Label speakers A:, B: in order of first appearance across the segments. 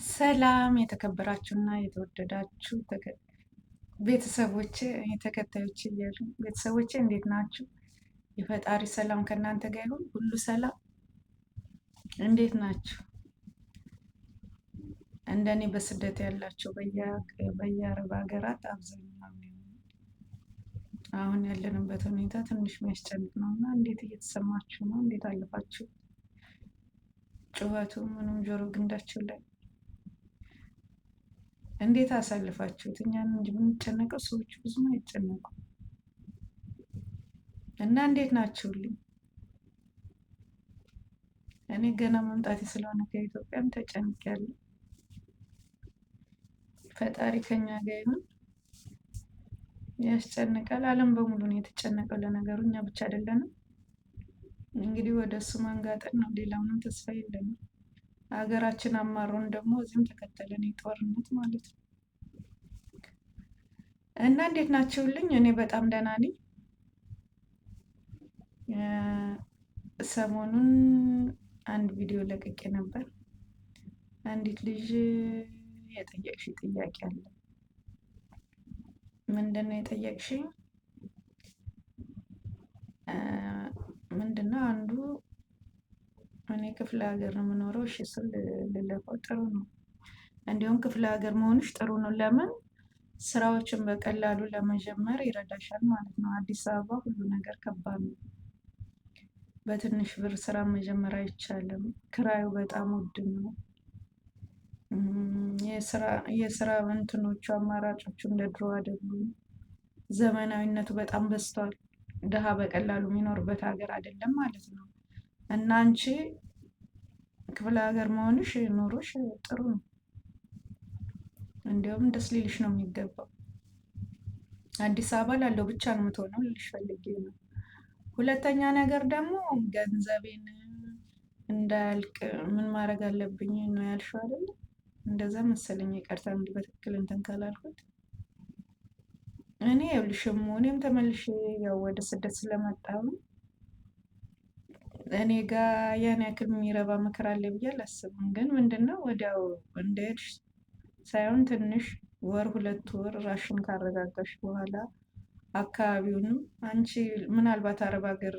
A: ሰላም የተከበራችሁና የተወደዳችሁ ቤተሰቦቼ ተከታዮቼ እያሉ ቤተሰቦቼ እንዴት ናችሁ? የፈጣሪ ሰላም ከእናንተ ጋር ይሁን። ሁሉ ሰላም እንዴት ናችሁ? እንደኔ በስደት ያላችሁ በየአረብ ሀገራት አብዛኛው አሁን ያለንበት ሁኔታ ትንሽ የሚያስጨንቅ ነው እና እንዴት እየተሰማችሁ ነው? እንዴት አለፋችሁ? ጩኸቱ ምንም ጆሮ ግንዳችሁ ላይ እንዴት አሳልፋችሁት? እኛን እንጂ የምንጨነቀው ሰዎቹ ብዙም አይጨነቁም። እና እንዴት ናችሁልኝ? እኔ ገና መምጣቴ ስለሆነ ከኢትዮጵያም ተጨንቄያለሁ። ፈጣሪ ከኛ ጋር ይሁን። ያስጨንቃል። ዓለም በሙሉ ነው የተጨነቀው። ለነገሩ እኛ ብቻ አይደለንም። እንግዲህ ወደ እሱ ማንጋጠር ነው። ሌላ ምንም ተስፋ የለንም። ሀገራችን አማሮን ደግሞ እዚህም ተከተለን የጦርነት ማለት ነው። እና እንዴት ናችሁልኝ? እኔ በጣም ደህና ነኝ። ሰሞኑን አንድ ቪዲዮ ለቅቄ ነበር። አንዲት ልጅ የጠየቅሽ ጥያቄ አለ። ምንድን ነው የጠየቅሽኝ? ምንድነው አንዱ እኔ ክፍለ ሀገር ነው የምኖረው። እሺ ስል ልለፈው ጥሩ ነው። እንዲሁም ክፍለ ሀገር መሆንሽ ጥሩ ነው። ለምን ስራዎችን በቀላሉ ለመጀመር ይረዳሻል ማለት ነው። አዲስ አበባ ሁሉ ነገር ከባድ ነው። በትንሽ ብር ስራ መጀመር አይቻልም። ክራዩ በጣም ውድ ነው። የስራ እንትኖቹ አማራጮቹ እንደ ድሮ አይደሉም። ዘመናዊነቱ በጣም በዝቷል። ድሃ በቀላሉ የሚኖርበት ሀገር አይደለም ማለት ነው። እና አንቺ ክፍለ ሀገር መሆንሽ ኑሮሽ ጥሩ ነው። እንዲያውም ደስ ሊልሽ ነው የሚገባው። አዲስ አበባ ላለው ብቻ ነው የምትሆነው ልልሽ ፈልጌ ነው። ሁለተኛ ነገር ደግሞ ገንዘቤን እንዳያልቅ ምን ማድረግ አለብኝ ነው ያልሽው አይደለ? እንደዛ መሰለኝ። ይቅርታ እንግዲህ በትክክል እንትን ካላልኩት እኔ ይኸውልሽም እኔም ተመልሼ ያው ወደ ስደት ስለመጣሁ እኔ ጋ ያን ያክል የሚረባ ምክር አለ ብዬ አላስብም። ግን ምንድነው ወዲያው እንደሄድሽ ሳይሆን ትንሽ ወር 2 ወር ራሽን ካረጋጋሽ በኋላ አካባቢውንም አንቺ ምናልባት አረብ ሀገር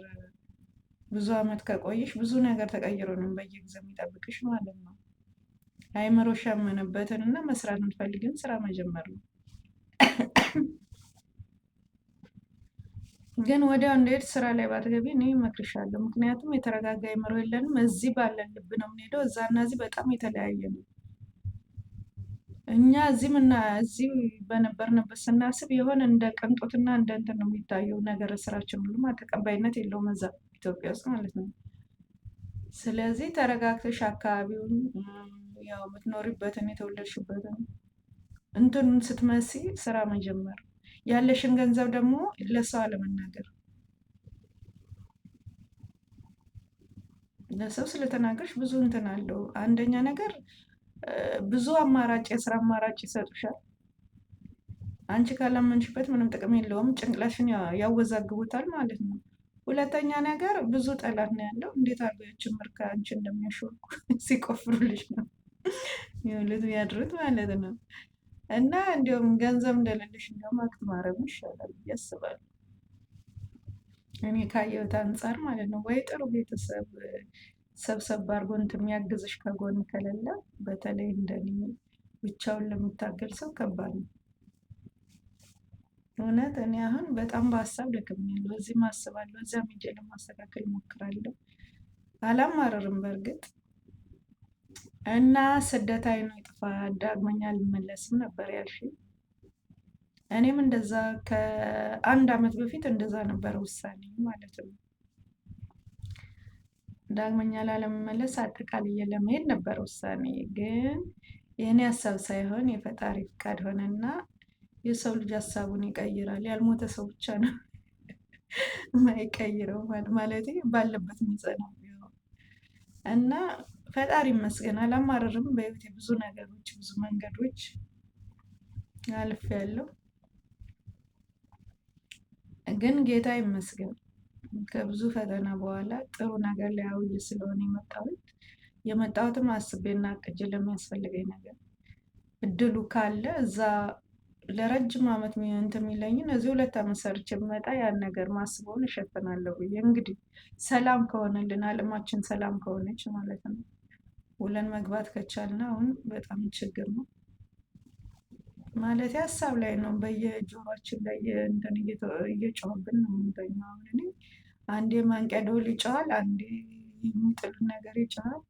A: ብዙ አመት ከቆየሽ ብዙ ነገር ተቀይሮ ነው በየጊዜው የሚጠብቅሽ ማለት ነው። አይምሮሽ ያመነበትን እና መስራት የምትፈልጊውን ስራ መጀመር ነው። ግን ወዲያው እንደሄድ ስራ ላይ ባትገቢ እኔ እመክርሻለሁ። ምክንያቱም የተረጋጋ አይምሮ የለንም። እዚህ ባለን ልብ ነው የምንሄደው። እዛ እና እዚህ በጣም የተለያየ ነው። እኛ እዚህ ምና እዚህ በነበርንበት ስናስብ የሆነ እንደ ቅንጦትና እንደ እንትን ነው የሚታየው ነገር ስራችን ሁሉ ተቀባይነት የለውም እዛ ኢትዮጵያ ውስጥ ማለት ነው። ስለዚህ ተረጋግተሽ አካባቢውን ያው የምትኖሪበትን የተወለድሽበትን እንትኑን ስትመሲ ስራ መጀመር፣ ያለሽን ገንዘብ ደግሞ ለሰው አለመናገር። ለሰው ስለተናገርሽ ብዙ እንትን አለው። አንደኛ ነገር ብዙ አማራጭ የስራ አማራጭ ይሰጡሻል። አንቺ ካላመንሽበት ምንም ጥቅም የለውም። ጭንቅላሽን ያወዛግቡታል ማለት ነው። ሁለተኛ ነገር ብዙ ጠላት ነው ያለው። እንዴት አድርገው ያችን ምርካ አንቺ እንደሚያሾርኩ ሲቆፍሩልሽ ነው ይኸውልህ ያድሩት ማለት ነው። እና እንዲሁም ገንዘብ እንደሌለሽ እንዲያውም act ማድረጉ ይሻላል ብዬ አስባለሁ። እኔ ካየሁት አንጻር ማለት ነው። ወይ ጥሩ ቤተሰብ ሰብሰብ አድርጎ እንትን የሚያግዝሽ ከጎን ከሌለ፣ በተለይ እንደኔ ብቻውን ለሚታገል ሰው ከባድ ነው። እውነት እኔ አሁን በጣም በሀሳብ ደክሜያለሁ። እዚህም አስባለሁ፣ እዚያም ሄጄ ለማስተካከል እሞክራለሁ። አላማረርም በእርግጥ እና ስደት አይኑ ይጥፋ ዳግመኛ አልመለስም ነበር ያልሽኝ። እኔም እንደዛ ከአንድ አመት በፊት እንደዛ ነበር ውሳኔ ማለት ነው። ዳግመኛ ላለመመለስ አጠቃልዬ ለመሄድ ነበር ውሳኔ። ግን የእኔ ሀሳብ ሳይሆን የፈጣሪ ፍቃድ ሆነና የሰው ልጅ ሀሳቡን ይቀይራል። ያልሞተ ሰው ብቻ ነው የማይቀይረው ማለት ባለበት የሚጸናው እና ፈጣሪ ይመስገን አላማረርም። በህይወቴ ብዙ ነገሮች ብዙ መንገዶች አልፌያለሁ። ግን ጌታ ይመስገን ከብዙ ፈተና በኋላ ጥሩ ነገር ላይ አውዬ ስለሆነ የመጣሁት የመጣሁትም አስቤና አቅጄ ለሚያስፈልገኝ ነገር እድሉ ካለ እዛ ለረጅም ዓመት እንትን የሚለኝን እዚህ 2 ዓመት ሰርቼ ብመጣ ያን ነገር ማስበውን እሸፍናለሁ ብዬ እንግዲህ ሰላም ከሆነልን አለማችን ሰላም ከሆነች ማለት ነው። ውለን መግባት ከቻልን አሁን በጣም ችግር ነው ማለት ሀሳብ ላይ ነው። በየጆሯችን ላይ እንትን እየጮህብን ነው የምንተኛው። አሁን እኔ አንዴ ማንቂያ ደወል ይጮሃል፣ አንዴ የሚጥል ነገር ይጮሃል።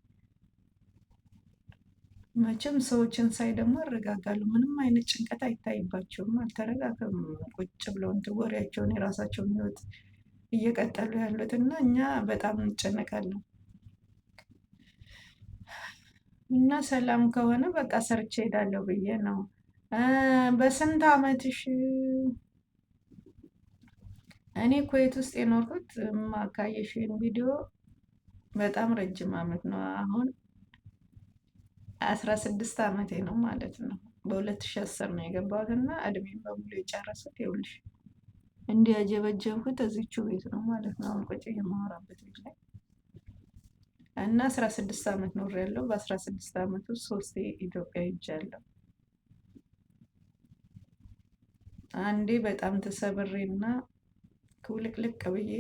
A: መቼም ሰዎችን ሳይ ደግሞ እረጋጋለሁ። ምንም አይነት ጭንቀት አይታይባቸውም። አልተረጋገም ቁጭ ብለው እንትን ወሬያቸውን የራሳቸውን ህይወት እየቀጠሉ ያሉት እና እኛ በጣም እንጨነቃለን። እና ሰላም ከሆነ በቃ ሰርቼ ሄዳለሁ ብዬ ነው። በስንት አመትሽ? እኔ ኩዌት ውስጥ የኖርኩት ማካየሽን ቪዲዮ በጣም ረጅም አመት ነው። አሁን 16 አመቴ ነው ማለት ነው። በ2010 ነው የገባሁት እና እድሜን በሙሉ የጨረሱት ይኸውልሽ እንዲያጀበጀብኩት እዚቹ ቤት ነው ማለት ነው። አሁን ቁጭ የማወራበት ቤት ላይ እና 16 አመት ኖሬያለሁ። በ16 አመት ውስጥ ሶስቴ ኢትዮጵያ ሄጃለሁ። አንዴ በጣም ተሰብሬና ክውልቅልቅ ብዬ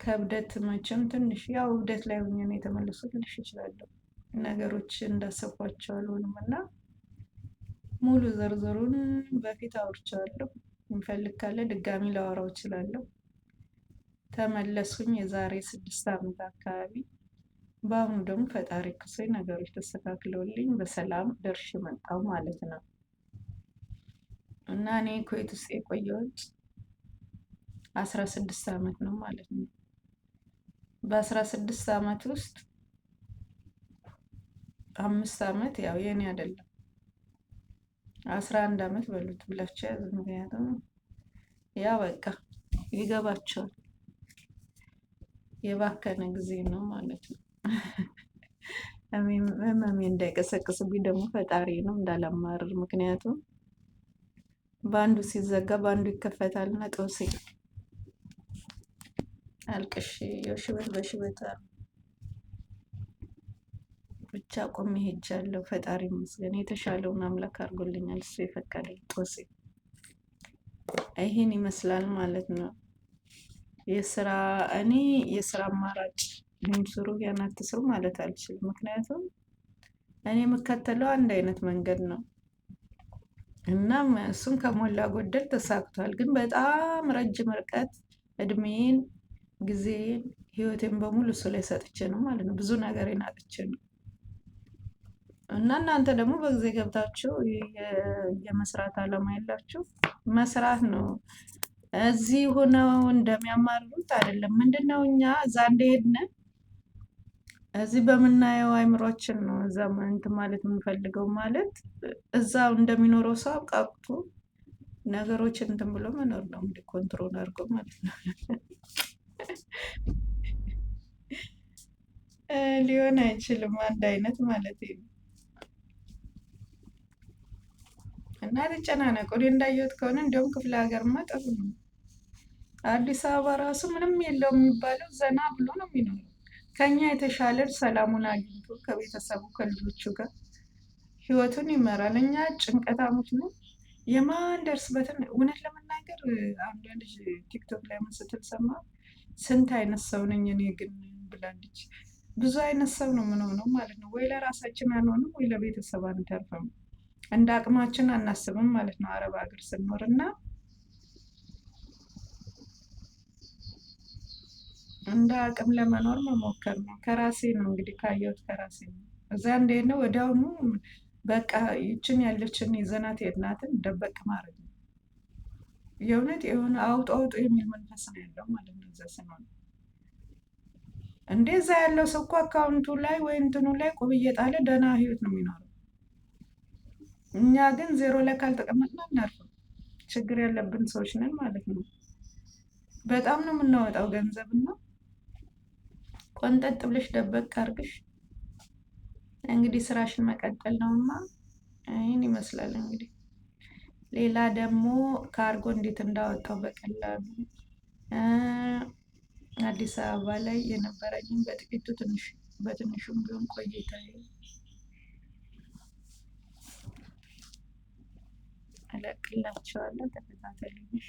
A: ከእብደት መቼም ትንሽ ያው እብደት ላይ ሆኜ ነው የተመለስኩት ልልሽ እችላለሁ። ነገሮች እንዳሰብኳቸው አልሆኑም እና ሙሉ ዝርዝሩን በፊት አውርቼዋለሁ። የሚፈልግ ካለ ድጋሚ ላወራው እችላለሁ። ተመለስኩኝ የዛሬ 6 ዓመት አካባቢ። በአሁኑ ደግሞ ፈጣሪ ክሶኝ ነገሮች ተስተካክለውልኝ በሰላም ደርሼ መጣሁ ማለት ነው። እና እኔ ኩዌት ውስጥ የቆየሁት 16 ዓመት ነው ማለት ነው። በ16 ዓመት ውስጥ 5 ዓመት ያው የኔ አይደለም 11 ዓመት በሉት ብላችሁ ያዙ። ምክንያቱም ያ በቃ ይገባቸዋል የባከነ ጊዜ ነው ማለት ነው። ህመሜ እንዳይቀሰቅስብኝ ደግሞ ፈጣሪ ነው እንዳላማርር። ምክንያቱም በአንዱ ሲዘጋ በአንዱ ይከፈታልና ጦሴ አልቅሼ ያው ሽበት በሽበት ብቻ ቆሜ ሄጃለሁ። ፈጣሪ ይመስገን የተሻለውን አምላክ አድርጎልኛል። እሱ የፈቀደው ጦሴ ይህን ይመስላል ማለት ነው። የስራ እኔ የስራ አማራጭ ይህን ስሩ ያን አትስሩ ማለት አልችልም። ምክንያቱም እኔ የምከተለው አንድ አይነት መንገድ ነው እና እሱም ከሞላ ጎደል ተሳክቷል። ግን በጣም ረጅም ርቀት እድሜን፣ ጊዜን፣ ህይወቴን በሙሉ እሱ ላይ ሰጥቼ ነው ማለት ነው። ብዙ ነገሬን አጥቼ ነው። እና እናንተ ደግሞ በጊዜ ገብታችሁ የመስራት አላማ ያላችሁ መስራት ነው። እዚህ ሆነው እንደሚያማርሩት አይደለም። ምንድነው እኛ እዛ እንደሄድን እዚህ በምናየው አይምሯችን ነው እዛ እንትን ማለት የምንፈልገው ማለት እዛ እንደሚኖረው ሰው አብቃቅቶ ነገሮችን እንትን ብሎ መኖር ነው እንግዲህ control አድርጎ ማለት ነው። ሊሆን አይችልም አንድ አይነት ማለት ነው። እና ተጨናነቁ። እኔ እንዳየሁት ከሆነ እንዲያውም ክፍለ ሀገርማ ጥሩ ነው። አዲስ አበባ ራሱ ምንም የለውም የሚባለው ዘና ብሎ ነው የሚኖረው። ከኛ የተሻለ ሰላሙን አግኝቶ ከቤተሰቡ ከልጆቹ ጋር ህይወቱን ይመራል። እኛ ጭንቀታሞች ነው የማን ደርስበትን። እውነት ለመናገር አንዷ ልጅ ቲክቶክ ላይ ምን ስትል ሰማ፣ ስንት አይነት ሰው ነኝ እኔ ግን ብላለች። ብዙ አይነት ሰው ነው የምንሆነው ማለት ነው። ወይ ለራሳችን አንሆንም፣ ወይ ለቤተሰብ አንተርፍም። እንደ አቅማችን አናስብም ማለት ነው አረብ ሀገር ስንኖር እና እንደ አቅም ለመኖር መሞከር ነው። ከራሴ ነው እንግዲህ ካየሁት ከራሴ ነው። እዛ እንዴት ነው ወዲያውኑ በቃ ይችን ያለችን ይዘናት የድናትን ደበቅ ማድረግ ነው። የእውነት የሆነ አውጡ አውጡ የሚል መንፈስ ነው ያለው ማለት ነው። እዛ ስንሆን እንደዛ ያለው ሰው እኮ አካውንቱ ላይ ወይ እንትኑ ላይ ቁብ እየጣለ ደህና ህይወት ነው የሚኖረው። እኛ ግን ዜሮ ላይ ካልተቀመጥን አናርፍም። ችግር ያለብን ሰዎች ነን ማለት ነው። በጣም ነው የምናወጣው ገንዘብ እና ቆንጠጥ ብለሽ ደበቅ አድርግሽ እንግዲህ ስራሽን መቀጠል ነውማ። ይህን ይመስላል እንግዲህ። ሌላ ደግሞ ካርጎ እንዴት እንዳወጣው በቀላሉ አዲስ አበባ ላይ የነበረኝን በጥቂቱ ትንሽ በትንሹም ቢሆን ቆይታ እለቅላችኋለሁ። ተከታተሉኝ።